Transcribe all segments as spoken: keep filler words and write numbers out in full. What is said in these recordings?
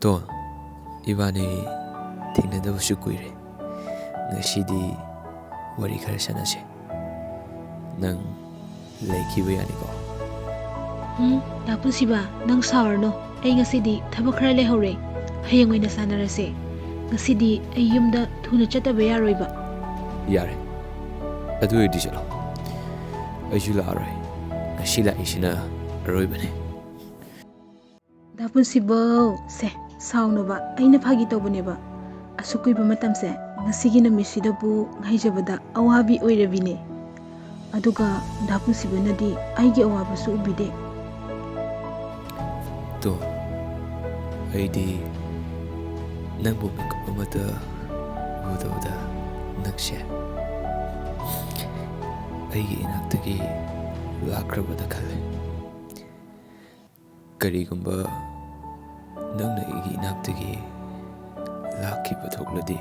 ꯇꯣ, ꯏꯕꯥꯅꯤ ꯊꯦꯡꯅꯗꯕꯁꯨ ꯀꯨꯏꯔꯦ꯫ ꯉꯁꯤꯗꯤ ꯋꯥꯔꯤ ꯈꯔ ꯁꯥꯟꯅꯁꯦ꯫ ꯅꯪ ꯂꯩꯈꯤꯕ ꯌꯥꯅꯤꯀꯣ? ꯎꯝ, ꯗꯥ ꯄꯨꯟꯁꯤꯕ, ꯅꯪ ꯁꯥꯎꯔꯅꯨ꯫ ꯑꯩ ꯉꯁꯤꯗꯤ ꯊꯕꯛ ꯈꯔ ꯂꯩꯍꯧꯔꯦ꯫ ꯍꯌꯦꯡ ꯑꯣꯏꯅ ꯁꯥꯟꯅꯔꯁꯦ꯫ ꯉꯁꯤꯗꯤ ꯑꯩ ꯌꯨꯝꯗ ꯊꯨꯅ ꯆꯠꯇꯕ ꯌꯥꯔꯣꯏꯕ꯫ ꯌꯥꯔꯦ, ꯑꯗꯨ ꯑꯣꯏꯔꯗꯤ ꯆꯠꯂꯣ꯫ ꯑꯩꯁꯨ ꯂꯥꯛꯑꯔꯣꯏ꯫ ꯉꯁꯤ ꯂꯥꯛꯏꯁꯤꯅ ꯑꯔꯣꯏꯕꯅꯦ꯫ ꯗꯥ ꯄꯨꯟꯁꯤꯕꯧ, ꯁꯦ, ꯁꯥꯎꯅꯣꯕ, ꯑꯩꯅ ꯐꯥꯒꯤ ꯇꯧꯕꯅꯦꯕ꯫ ꯑꯁꯨꯛ ꯀꯨꯏꯕ ꯃꯇꯝꯁꯦ ꯉꯁꯤꯒꯤ ꯅꯨꯃꯤꯠꯁꯤꯗꯕꯨ ꯉꯥꯏꯖꯕꯗ ꯑꯋꯥꯕꯤ ꯑꯣꯏꯔꯕꯤꯅꯦ꯫ ꯑꯗꯨꯒ ꯗꯥ ꯄꯨꯟꯁꯤꯕꯅꯗꯤ ꯑꯩꯒꯤ ꯑꯋꯥꯕꯁꯨ ꯎꯕꯤꯗꯦ꯫ ꯇꯣ, ꯑꯩꯗꯤ ꯅꯪꯕꯨ ꯃꯤꯀꯨꯞ ꯑꯃꯇ ꯎꯗꯕꯗ ꯅꯪꯁꯦ ꯑꯩꯒꯤ ꯏꯅꯥꯛꯇꯒꯤ ꯂꯥꯛꯈ꯭ꯔꯕꯗ ꯈꯜꯂꯦ꯫ ꯀꯔꯤꯒꯨꯝꯕ ꯅꯪꯅ ꯑꯩꯒꯤ ꯏꯅꯥꯛꯇꯒꯤ ꯂꯥꯛꯈꯤꯕ ꯊꯣꯛꯂꯗꯤ,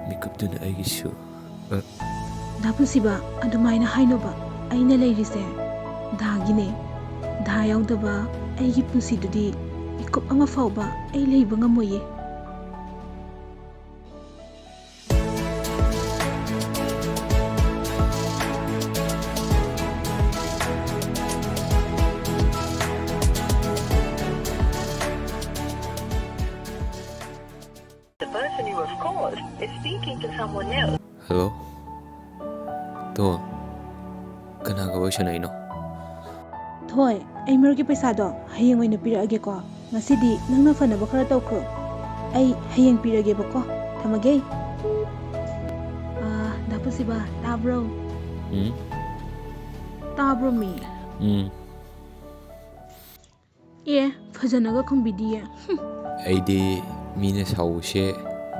ꯃꯤꯀꯨꯞꯇꯨꯅ ꯑꯩꯒꯤꯁꯨ, ꯑ, ꯗꯥ ꯄꯨꯟꯁꯤꯕ, ꯑꯗꯨꯃꯥꯏꯅ ꯍꯥꯏꯅꯣꯕ꯫ ꯑꯩꯅ ꯂꯩꯔꯤꯁꯦ ꯗꯥꯒꯤꯅꯦ꯫ ꯗꯥ ꯌꯥꯎꯗꯕ ꯑꯩꯒꯤ ꯄꯨꯟꯁꯤꯗꯨꯗꯤ ꯃꯤꯀꯨꯞ ꯑꯃ ꯐꯥꯎꯕ ꯑꯩ ꯂꯩꯕ ꯉꯝꯃꯣꯏꯌꯦ꯫ The person you have called is speaking to someone else. Hello? ꯇꯣ, ꯀꯅꯥꯒ ꯋꯥꯔꯤ ꯁꯥꯟꯅꯩꯅꯣ? ꯊꯣꯏ, ꯑꯩ ꯃꯔꯨꯞꯀꯤ ꯄꯩꯁꯥꯗꯣ ꯍꯌꯦꯡ ꯑꯣꯏꯅ ꯄꯤꯔꯛꯑꯒꯦꯀꯣ꯫ ꯉꯁꯤꯗꯤ ꯅꯪꯅ ꯐꯅꯕ ꯈꯔ ꯇꯧꯈ꯭ꯔꯣ꯫ ꯑꯩ ꯍꯌꯦꯡ ꯄꯤꯔꯒꯦꯕꯀꯣ꯫ ꯊꯝꯃꯒꯦ꯫ ꯑꯥ, ꯗꯥ ꯄꯨꯟꯁꯤꯕ, ꯇꯥꯕ꯭ꯔꯣ? ꯎꯝ? ꯇꯥꯕ꯭ꯔꯣ ꯃꯤ? ꯎꯝ꯫ ꯑꯦ, ꯐꯖꯅꯒ ꯈꯨꯝꯕꯤꯗꯤꯌꯦ꯫ ꯍꯨꯝ꯫ ꯑꯩꯗꯤ ꯃꯤꯅ ꯁꯥꯎꯕꯁꯦ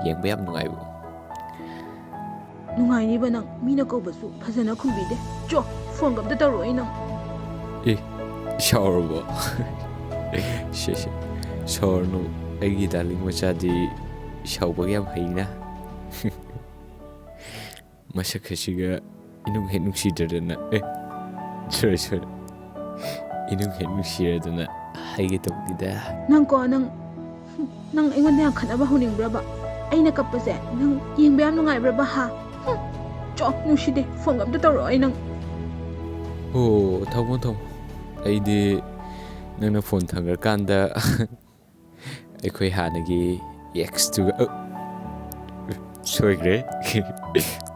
ꯌꯦꯡꯕ ꯌꯥꯝ ꯅꯨꯡꯉꯥꯏꯕ꯫ ꯅꯨꯡꯉꯥꯏꯅꯤꯕ ꯅꯪ, ꯃꯤꯅ ꯀꯧꯕꯁꯨ ꯐꯖꯅ ꯈꯨꯝꯕꯤꯗꯦ꯫ ꯆꯣ, ꯐꯣꯟꯒ ꯑꯝꯇ ꯇꯧꯔꯛꯑꯣ ꯅꯪ꯫ ꯑꯦ, ꯁꯥꯎꯔꯕꯣ? ꯁꯦ, ꯁꯦ, ꯁꯥꯎꯔꯅꯨ꯫ ꯑꯩꯒꯤ ꯗꯥꯔꯂꯤꯡ ꯃꯆꯥꯗꯤ ꯁꯥꯎꯕꯒ ꯌꯥꯝ ꯍꯩꯅ꯫ ꯃꯁꯛ ꯑꯁꯤꯒ ꯏꯅꯨꯡ ꯍꯦꯛ ꯅꯨꯡꯁꯤꯗ꯭ꯔꯗꯅ, ꯑꯦ, ꯁꯣꯔꯤ, ꯁꯣꯔꯤ, ꯏꯅꯨꯡ ꯍꯦꯛ ꯅꯨꯡꯁꯤꯔꯗꯅ ꯍꯥꯏꯒꯦ ꯇꯧꯕꯅꯤꯗ꯫ ꯅꯪꯀꯣ, ꯅꯪ, ꯅꯪ ꯑꯩꯉꯣꯟꯗ ꯌꯥꯝ ꯈꯠꯅꯕ ꯍꯧꯅꯤꯡꯕ꯭ꯔꯕ? ꯑꯩꯅ ꯀꯞꯄꯁꯦ ꯅꯪ ꯌꯦꯡꯕ ꯌꯥꯝ ꯅꯨꯡꯉꯥꯏꯕ꯭ꯔꯕ, ꯍꯥ? ꯍꯨꯝ, ꯆꯣ, ꯅꯨꯡꯁꯤꯗꯦ, ꯐꯣꯟꯒ ꯑꯝꯇ ꯇꯧꯔꯛꯑꯣ, ꯑꯩ ꯅꯪ꯫ ꯑꯣ, ꯊꯝꯃꯣ, ꯊꯝꯃꯣ꯫ ꯑꯩꯗꯤ ꯅꯪꯅ ꯐꯣꯟ ꯊꯝꯈ꯭ꯔꯀꯥꯟꯗ ꯑꯩꯈꯣꯏ ꯍꯥꯟꯅꯒꯤ ꯑꯦꯛꯁꯇꯨꯒ, ꯑ, ꯁꯣꯏꯈ꯭ꯔꯦ꯫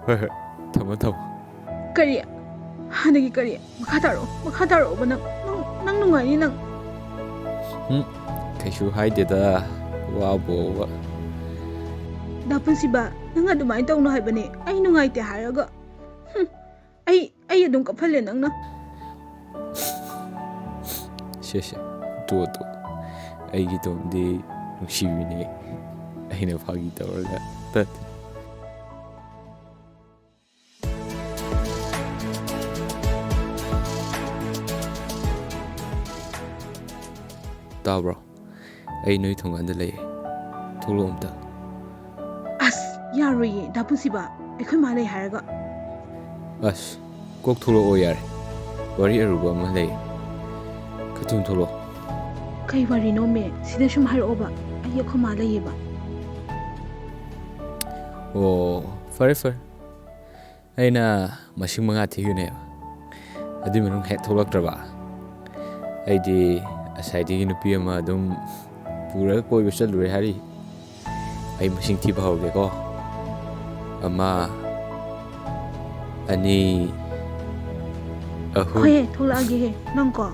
ꯍꯣꯏ, ꯍꯣꯏ, ꯊꯝꯃꯣ, ꯊꯝꯃꯣ꯫ ꯀꯔꯤ? ꯍꯥꯟꯅꯒꯤ ꯀꯔꯤ? ꯃꯈꯥ ꯇꯥꯔꯛꯑꯣ, ꯃꯈꯥ ꯇꯥꯔꯛꯑꯣꯕ ꯅꯪ, ꯅꯪ, ꯅꯪ ꯅꯨꯡꯉꯥꯏꯅꯤ ꯅꯪ꯫ ꯎꯝ, ꯀꯩꯁꯨ ꯍꯥꯏꯗꯦꯗ, ꯋꯥꯕꯣꯕ꯫ ꯗꯥ ꯄꯨꯟꯁꯤꯕ, ꯅꯪ ꯑꯗꯨꯃꯥꯏꯅ ꯇꯧꯅꯨ ꯍꯥꯏꯕꯅꯦ, ꯑꯩ ꯅꯨꯡꯉꯥꯏꯇꯦ ꯍꯥꯏꯔꯒ꯫ ꯍꯨꯝ, ꯑꯩ, ꯑꯩ ꯑꯗꯨꯝ ꯀꯞꯍꯜꯂꯦ ꯅꯪꯅ꯫ ꯁꯦ, ꯁꯦ, ꯇꯣꯛꯑꯣ, ꯇꯣꯛꯑꯣ꯫ ꯑꯩꯒꯤ ꯇꯣꯟꯗꯤ ꯅꯨꯡꯁꯤꯕꯤꯅꯦ, ꯑꯩꯅ ꯐꯥꯒꯤ ꯇꯧꯔꯒ꯫ ꯇꯠ꯫ ꯇꯥꯕ꯭ꯔꯣ? ꯑꯩ ꯅꯣꯏ ꯊꯣꯡꯒꯥꯟꯗ ꯂꯩꯌꯦ꯫ ꯊꯣꯛꯂꯛꯑꯣ ꯑꯝꯇ꯫ ꯑꯁ, ꯌꯥꯔꯣꯏꯌꯦ, ꯗꯥ ꯄꯨꯟꯁꯤꯕ꯫ ꯑꯩꯈꯣꯏ ꯃꯥ ꯂꯩ ꯍꯥꯏꯔꯒ꯫ ꯑꯁ, ꯀꯣꯛ ꯊꯣꯛꯂꯛꯑꯣ ꯌꯥꯔꯦ꯫ ꯋꯥꯔꯤ ꯑꯔꯨꯕ ꯑꯃ ꯂꯩ꯫ ꯈꯔ ꯊꯨꯅ ꯊꯣꯛꯂꯛꯑꯣ꯫ ꯀꯩ ꯋꯥꯔꯤꯅꯣꯃꯦ? ꯁꯤꯗ ꯁꯨꯝ ꯍꯥꯏꯔꯛꯑꯣꯕ꯫ ꯑꯩ ꯑꯩꯈꯣꯏ ꯃꯥ ꯂꯩꯌꯦꯕ꯫ ꯑꯣ, ꯐꯔꯦ, ꯐꯔꯦ꯫ ꯑꯩꯅ ꯃꯁꯤꯡ ꯃꯉꯥ ꯊꯤꯈꯤꯕꯅꯦꯕ꯫ ꯑꯗꯨꯏ ꯃꯅꯨꯡ ꯍꯦꯛ ꯊꯣꯛꯂꯛꯇ꯭ꯔꯕ, ꯑꯩꯗꯤ ꯉꯁꯥꯏꯗꯒꯤ ꯅꯨꯄꯤ ꯑꯃ ꯑꯗꯨꯝ ꯄꯨꯔꯒ ꯀꯣꯏꯕ ꯆꯠꯂꯨꯔꯦ ꯍꯥꯏꯔꯤ꯫ ꯑꯩ ꯃꯁꯤꯡ ꯊꯤꯕ ꯍꯧꯔꯒꯦꯀꯣ꯫ ꯑꯃ, ꯑꯅꯤ, ꯑꯍꯨꯝ꯫ ꯍꯣꯏꯍꯦ, ꯊꯣꯛꯂꯛꯑꯒꯦꯍꯦ, ꯅꯪꯀꯣ꯫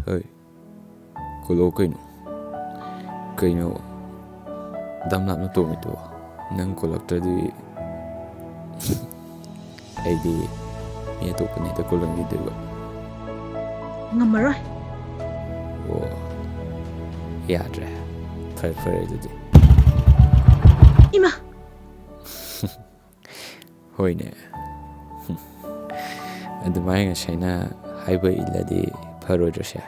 ꯍꯣꯏ, ꯀꯣꯂꯣ ꯀꯩꯅꯣ? ꯀꯩꯅꯣ ꯑꯗꯥꯝ ꯂꯥꯞꯅ ꯇꯣꯡꯉꯤꯗꯨꯕꯣ? ꯅꯪ ꯀꯣꯜꯂꯛꯇ꯭ꯔꯗꯤ ꯑꯩꯗꯤ ꯃꯤ ꯑꯇꯣꯞꯄꯅ ꯍꯦꯛꯇ ꯀꯣꯜꯂꯝꯈꯤꯗꯣꯏꯕ꯫ ꯉꯝꯃꯔꯣꯏ꯫ ꯑꯣ, ꯌꯥꯗ꯭ꯔꯦ꯫ ꯐꯔꯦ, ꯐꯔꯦ ꯑꯗꯨꯗꯤ꯫ ꯏꯃꯥ! ꯍꯣꯏꯅꯦ꯫ ꯑꯗꯨꯃꯥꯏꯅ ꯉꯁꯥꯏꯅ ꯍꯥꯏꯕ ꯏꯜꯂꯗꯤ ꯐꯔꯣꯏꯗ꯭ꯔꯣ ꯁꯦ?